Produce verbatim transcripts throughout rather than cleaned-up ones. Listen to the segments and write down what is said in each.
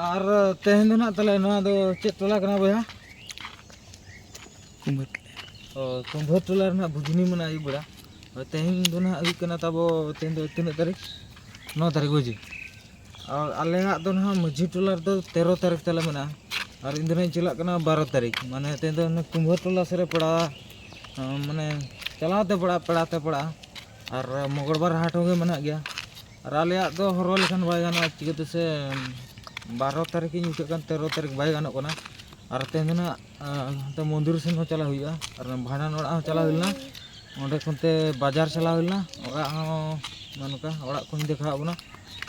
ᱟᱨ ᱛᱮᱦᱮᱧ ᱫᱚ ᱱᱟᱦᱟᱜ ᱛᱟᱦᱚᱞᱮ ᱱᱚᱣᱟ ᱫᱚ ᱪᱮᱫ ᱴᱚᱞᱟ ᱠᱟᱱᱟ ᱵᱚᱭᱦᱟ? ᱠᱩᱢᱵᱷᱟᱹ ᱴᱚᱞᱟ᱾ ᱚ, ᱠᱩᱢᱵᱷᱟᱹ ᱴᱚᱞᱟ ᱨᱮᱱᱟᱜ ᱵᱩᱡᱽᱱᱤ ᱢᱮᱱᱟᱜᱼᱟ ᱟᱹᱭᱩᱵ ᱵᱮᱲᱟ᱾ ᱛᱮᱦᱮᱧ ᱫᱚ ᱱᱟᱦᱟᱜ ᱦᱩᱭᱩᱜ ᱠᱟᱱᱟ ᱛᱟᱵᱚ, ᱛᱮᱦᱮᱧ ᱫᱚ ᱛᱤᱱᱟᱹᱜ ᱛᱟᱹᱨᱤᱠᱷ? ᱱᱚ ᱛᱟᱹᱨᱤᱠᱷ ᱵᱩᱡᱷᱟᱹ᱾ ᱟᱨ ᱟᱞᱮᱭᱟᱜ ᱫᱚ ᱱᱟᱦᱟᱜ ᱢᱟᱹᱡᱷᱤ ᱴᱚᱞᱟ ᱨᱮᱫᱚ ᱛᱮᱨᱚ ᱛᱟᱹᱨᱤᱠᱷ ᱛᱟᱞᱮ ᱢᱮᱱᱟᱜᱼᱟ᱾ ᱟᱨ ᱤᱧ ᱫᱚ ᱱᱟᱦᱟᱜ ᱤᱧ ᱪᱟᱞᱟᱜ ᱠᱟᱱᱟ ᱵᱟᱨᱚ ᱛᱟᱹᱨᱤᱠᱷ, ᱢᱟᱱᱮ ᱛᱮᱦᱮᱧ ᱫᱚ ᱚᱱᱟ ᱠᱩᱢᱵᱷᱟᱹ ᱴᱚᱞᱟ ᱥᱮᱫ ᱨᱮ ᱯᱟᱲᱟᱜᱼᱟ᱾ ᱢᱟᱱᱮ ᱪᱟᱞᱟᱣ ᱛᱮ ᱯᱟᱲᱟᱜᱼᱟ, ᱯᱮᱲᱟ ᱛᱮ ᱯᱟᱲᱟᱜᱼᱟ᱾ ᱟᱨ ᱢᱚᱝᱜᱚᱞᱵᱟᱨ ᱦᱟᱴ ᱦᱚᱸᱜᱮ ᱢᱮᱱᱟᱜ ᱜᱮᱭᱟ᱾ ᱟᱨ ᱟᱞᱮᱭᱟᱜ ᱫᱚ ᱦᱚᱨᱦᱚ ᱞᱮᱠᱷᱟᱱ ᱵᱟᱭ ᱜᱟᱱᱚᱜᱼᱟ, ᱪᱤᱠᱟᱹᱛᱮ ᱥᱮ ᱵᱟᱨᱚ ᱛᱟᱹᱨᱤᱠᱷ ᱤᱧ ᱩᱴᱷᱟᱹᱜ ᱠᱟᱱ, ᱛᱮᱨᱚ ᱛᱟᱹᱨᱤᱠᱷ ᱵᱟᱭ ᱜᱟᱱᱚᱜ ᱠᱟᱱᱟ᱾ ᱟᱨ ᱛᱮᱦᱮᱧ ᱫᱚ ᱱᱟᱜ ᱟᱨ ᱦᱟᱱᱛᱮ ᱢᱚᱱᱫᱤᱨ ᱥᱮᱱ ᱦᱚᱸ ᱪᱟᱞᱟᱣ ᱦᱩᱭᱩᱜᱼᱟ᱾ ᱟᱨ ᱚᱱᱟ ᱵᱷᱟᱸᱰᱟᱱ ᱚᱲᱟᱜ ᱦᱚᱸ ᱪᱟᱞᱟᱣ ᱦᱩᱭ ᱞᱮᱱᱟ᱾ ᱚᱸᱰᱮ ᱠᱷᱚᱱ ᱛᱮ ᱵᱟᱡᱟᱨ ᱪᱟᱞᱟᱣ ᱦᱩᱭ ᱞᱮᱱᱟ᱾ ᱚᱲᱟᱜ ᱦᱚᱸ ᱱᱚᱜᱼᱚ ᱱᱚᱝᱠᱟ ᱚᱲᱟᱜ ᱠᱚᱧ ᱫᱮᱠᱷᱟᱣᱟᱫ ᱵᱚᱱᱟ᱾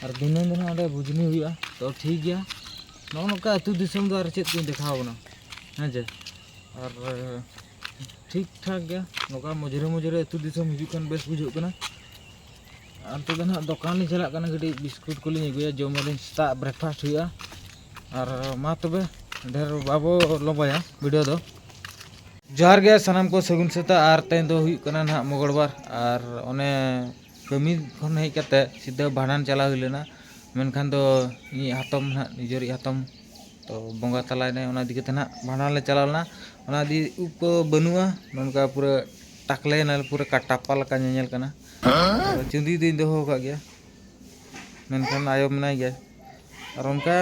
ᱟᱨ ᱫᱷᱤᱱᱟᱹᱝ ᱫᱚ ᱱᱟᱜ ᱚᱸᱰᱮ ᱵᱩᱡᱽᱱᱤ ᱦᱩᱭᱩᱜᱼᱟ᱾ ᱛᱚ ᱴᱷᱤᱠ ᱜᱮᱭᱟ, ᱱᱚᱜᱼᱚ ᱱᱚᱝᱠᱟ ᱟᱹᱛᱩ ᱫᱤᱥᱚᱢ ᱫᱚ ᱟᱨ ᱪᱮᱫ ᱠᱚᱧ ᱫᱮᱠᱷᱟᱣ ᱵᱚᱱᱟ, ᱦᱮᱸ ᱪᱮ? ᱟᱨ ᱴᱷᱤᱠ ᱴᱷᱟᱠ ᱜᱮ ᱱᱚᱝᱠᱟ ᱢᱚᱡᱽᱨᱮ ᱢᱚᱡᱽᱨᱮ ᱟᱹᱛᱩ ᱫᱤᱥᱚᱢ ᱦᱤᱡᱩᱜ ᱠᱷᱟᱱ ᱵᱮᱥ ᱵᱩᱡᱷᱟᱹᱜ ᱠᱟᱱᱟ᱾ ᱟᱨ ᱱᱤᱛᱚᱜ ᱫᱚ ᱱᱟᱦᱟᱜ ᱫᱚᱠᱟᱱ ᱞᱤᱧ ᱪᱟᱞᱟᱜ ᱠᱟᱱᱟ, ᱠᱟᱹᱴᱤᱡ ᱵᱤᱥᱠᱩᱴ ᱠᱚᱞᱤᱧ ᱟᱹᱜᱩᱭᱟ, ᱡᱚᱢ ᱟᱹᱞᱤᱧ, ᱥᱮᱛᱟᱜ ᱵᱨᱮᱠᱯᱷᱟᱥᱴ ᱦᱩᱭᱩᱜᱼᱟ᱾ ᱟᱨ ᱢᱟ ᱛᱚᱵᱮ ᱰᱷᱮᱨ ᱵᱟᱵᱚ ᱞᱚᱢᱵᱟᱭᱟ ᱵᱷᱤᱰᱤᱭᱳ ᱫᱚ᱾ ᱡᱚᱦᱟᱨ ᱜᱮ ᱥᱟᱱᱟᱢ ᱠᱚ, ᱥᱟᱹᱜᱩᱱ ᱥᱮᱛᱟᱜ᱾ ᱟᱨ ᱛᱮᱦᱮᱧ ᱫᱚ ᱦᱩᱭᱩᱜ ᱠᱟᱱᱟ ᱱᱟᱦᱟᱜ ᱢᱚᱝᱜᱚᱞᱵᱟᱨ, ᱟᱨ ᱚᱱᱮ ᱠᱟᱹᱢᱤ ᱠᱷᱚᱱ ᱦᱮᱡ ᱠᱟᱛᱮ ᱥᱤᱫᱷᱟᱹ ᱵᱷᱟᱸᱰᱟᱱ ᱪᱟᱞᱟᱣ ᱦᱩᱭ ᱞᱮᱱᱟ᱾ ᱢᱮᱱᱠᱷᱟᱱ ᱫᱚ ᱤᱧᱤᱡ ᱦᱟᱛᱚᱢ ᱱᱟᱦᱟᱜ, ᱱᱤᱡᱮᱨᱤᱡ ᱦᱟᱛᱚᱢ ᱛᱚ ᱵᱚᱸᱜᱟ ᱛᱟᱞᱟᱭᱮᱱᱟᱭ, ᱚᱱᱟ ᱤᱫᱤ ᱠᱟᱛᱮ ᱱᱟᱦᱟᱜ ᱵᱷᱟᱸᱰᱟᱱ ᱞᱮ ᱪᱟᱞᱟᱣ ᱞᱮᱱᱟ᱾ ᱚᱱᱟ ᱤᱫᱤ ᱩᱵ ᱠᱚ ᱵᱟᱹᱱᱩᱜᱼᱟ, ᱱᱚᱝᱠᱟ ᱯᱩᱨᱟᱹ ᱴᱟᱠᱞᱮ ᱮᱱᱟᱞᱮ, ᱯᱩᱨᱟᱹ ᱠᱟ-, ᱴᱟᱯᱟ ᱞᱮᱠᱟ ᱧᱮᱧᱮᱞ ᱠᱟᱱᱟ᱾ ᱟᱫᱚ ᱪᱩᱸᱫᱤ ᱫᱚᱧ ᱫᱚᱦᱚ ᱟᱠᱟᱫ ᱜᱮᱭᱟ, ᱢᱮᱱᱠᱷᱟᱱ ᱟᱭᱳ ᱢᱮᱱᱟᱭ ᱜᱮᱭᱟ᱾ ᱟᱨ ᱚᱱᱠᱟ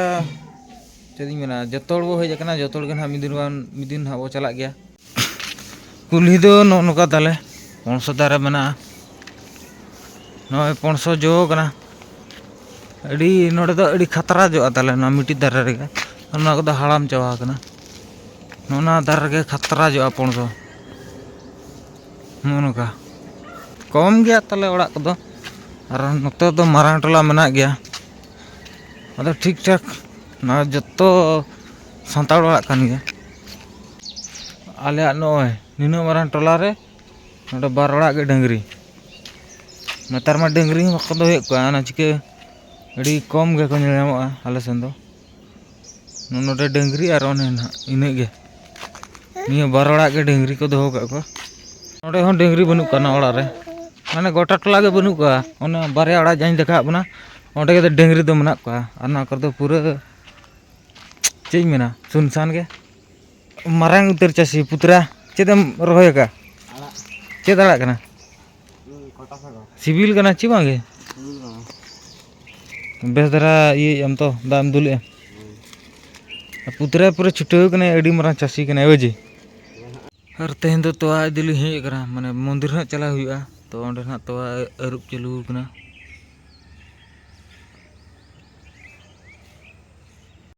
ᱪᱮᱫ ᱤᱧ ᱢᱮᱱᱟ, ᱡᱚᱛᱚ ᱦᱚᱲ ᱵᱚ ᱦᱮᱡ ᱟᱠᱟᱱᱟ, ᱡᱚᱛᱚ ᱦᱚᱲ ᱜᱮ ᱱᱟᱦᱟᱜ ᱢᱤᱫ ᱫᱤᱱ ᱵᱟᱝ ᱢᱤᱫ ᱫᱤᱱ ᱱᱟᱦᱟᱜ ᱵᱚ ᱪᱟᱞᱟᱜ ᱜᱮᱭᱟ᱾ ᱠᱩᱞᱦᱤ ᱫᱚ ᱱᱚᱜᱼᱚ ᱱᱚᱝᱠᱟ ᱛᱟᱞᱮ, ᱯᱚᱱᱥᱚ ᱫᱟᱨᱮ ᱢᱮᱱᱟᱜᱼᱟ᱾ ᱱᱚᱜᱼᱚᱭ ᱯᱚᱱᱥᱚ ᱡᱚ ᱠᱟᱱᱟ᱾ ᱟᱹᱰᱤ, ᱱᱚᱰᱮ ᱫᱚ ᱟᱹᱰᱤ ᱠᱷᱟᱛᱨᱟ ᱡᱚᱜᱼᱟ ᱛᱟᱞᱮ, ᱱᱚᱣᱟ ᱢᱤᱫᱴᱤᱡ ᱫᱟᱨᱮ ᱨᱮᱜᱮ᱾ ᱱᱚᱣᱟ ᱠᱚᱫᱚ ᱦᱟᱲᱟᱢ ᱪᱟᱵᱟ ᱟᱠᱟᱱᱟ᱾ ᱱᱚᱜᱼᱚ ᱱᱚᱣᱟ ᱫᱟᱨᱮ ᱨᱮᱜᱮ ᱠᱷᱟᱛᱨᱟ ᱡᱚᱜᱼᱟ ᱯᱚᱱᱥᱚ᱾ ᱱᱚᱜᱼᱚ ᱱᱚᱝᱠᱟ᱾ ᱠᱚᱢ ᱜᱮᱭᱟ ᱛᱟᱞᱮ ᱚᱲᱟᱜ ᱠᱚᱫᱚ᱾ ᱟᱨ ᱱᱚᱛᱮ ᱫᱚ ᱢᱟᱨᱟᱝ ᱴᱚᱞᱟ ᱢᱮᱱᱟᱜ ᱜᱮᱭᱟ᱾ ᱟᱫᱚ ᱴᱷᱤᱠ ᱴᱷᱟᱠ ᱱᱚᱣᱟ ᱡᱚᱛᱚ ᱥᱟᱱᱛᱟᱲ ᱚᱲᱟᱜ ᱠᱟᱱ ᱜᱮᱭᱟ᱾ ᱟᱞᱮᱭᱟᱜ ᱱᱚᱜᱼᱚᱭ ᱱᱤᱱᱟᱹᱜ ᱢᱟᱨᱟᱝ ᱴᱚᱞᱟ ᱨᱮ ᱱᱚᱰᱮ ᱵᱟᱨ ᱚᱲᱟᱜ ᱜᱮ ᱰᱟᱹᱝᱨᱤ᱾ ᱱᱮᱛᱟᱨ ᱢᱟ ᱰᱟᱹᱝᱨᱤ ᱦᱚᱸ ᱵᱟᱠᱚ ᱫᱚᱦᱚᱭᱮᱫ ᱠᱚᱣᱟ, ᱚᱱᱟ ᱪᱤᱠᱟᱹ ᱟᱹᱰᱤ ᱠᱚᱢ ᱜᱮᱠᱚ ᱧᱮᱞ ᱧᱟᱢᱚᱜᱼᱟ ᱟᱞᱮ ᱥᱮᱱ ᱫᱚ᱾ ᱱᱚᱰᱮ ᱰᱟᱹᱝᱨᱤ ᱟᱨ ᱚᱱᱮ ᱱᱟᱦᱟᱜ ᱤᱱᱟᱹᱜ ᱜᱮ᱾ ᱱᱤᱭᱟᱹ ᱵᱟᱨ ᱚᱲᱟᱜ ᱜᱮ ᱰᱟᱹᱝᱨᱤ ᱠᱚ ᱫᱚᱦᱚ ᱠᱟᱜ ᱠᱚᱣᱟ᱾ ᱱᱚᱰᱮ ᱦᱚᱸ ᱰᱟᱹᱝᱨᱤ ᱵᱟᱹᱱᱩᱜ ᱠᱚᱣᱟ ᱱᱚᱣᱟ ᱚᱲᱟᱜ ᱨᱮ, ᱢᱟᱱᱮ ᱜᱚᱴᱟ ᱴᱚᱞᱟ ᱜᱮ ᱵᱟᱹᱱᱩᱜ ᱠᱚᱣᱟ᱾ ᱚᱱᱟ ᱵᱟᱨᱭᱟ ᱚᱲᱟᱜ ᱡᱟᱦᱟᱸᱧ ᱫᱮᱠᱷᱟᱣᱟᱫ ᱵᱚᱱᱟ, ᱚᱸᱰᱮ ᱜᱮ ᱰᱟᱹᱝᱨᱤ ᱫᱚ ᱢᱮᱱᱟᱜ ᱠᱚᱣᱟ᱾ ᱟᱨ ᱱᱚᱣᱟ ᱠᱚᱨᱮ ᱫᱚ ᱯᱩᱨᱟᱹ ᱪᱮᱫ ᱤᱧ ᱢᱮᱱᱟ, ᱥᱩᱱᱥᱟᱱ ᱜᱮ᱾ ᱢᱟᱨᱟᱝ ᱩᱛᱟᱹᱨ ᱪᱟᱹᱥᱤ ᱯᱩᱛᱨᱟ, ᱪᱮᱫ ᱮᱢ ᱨᱚᱦᱚᱭ ᱟᱠᱟᱫ? ᱪᱮᱫ ᱟᱲᱟᱜ ᱠᱟᱱᱟ? ᱥᱤᱵᱤᱞ ᱠᱟᱱᱟ ᱪᱮ ᱵᱟᱝ ᱜᱮ? ᱵᱮᱥ ᱫᱷᱟᱨᱟ ᱤᱭᱟᱹᱭᱮᱫ ᱟᱢ ᱛᱚ, ᱫᱟᱜ ᱮᱢ ᱫᱩᱞᱮᱜᱼᱟ᱾ ᱟᱨ ᱯᱩᱛᱨᱟ ᱯᱩᱨᱟᱹ ᱪᱷᱩᱴᱟᱹᱣ ᱠᱟᱱᱟᱭ, ᱟᱹᱰᱤ ᱢᱟᱨᱟᱝ ᱪᱟᱹᱥᱤ ᱠᱟᱱᱟᱭ ᱵᱩᱡᱷᱟᱹᱣ᱾ ᱟᱨ ᱛᱮᱦᱮᱧ ᱫᱚ ᱛᱚᱣᱟ ᱤᱫᱤ ᱞᱤᱧ ᱦᱮᱡ ᱟᱠᱟᱱᱟ, ᱢᱟᱱᱮ ᱢᱚᱱᱫᱤᱨ ᱦᱟᱸᱜ ᱪᱟᱞᱟᱣ ᱦᱩᱭᱩᱜᱼᱟ, ᱛᱚ ᱚᱸᱰᱮ ᱦᱟᱸᱜ ᱛᱚᱣᱟ ᱟᱹᱨᱩᱵ ᱪᱟᱹᱞᱩ ᱟᱠᱟᱱᱟ᱾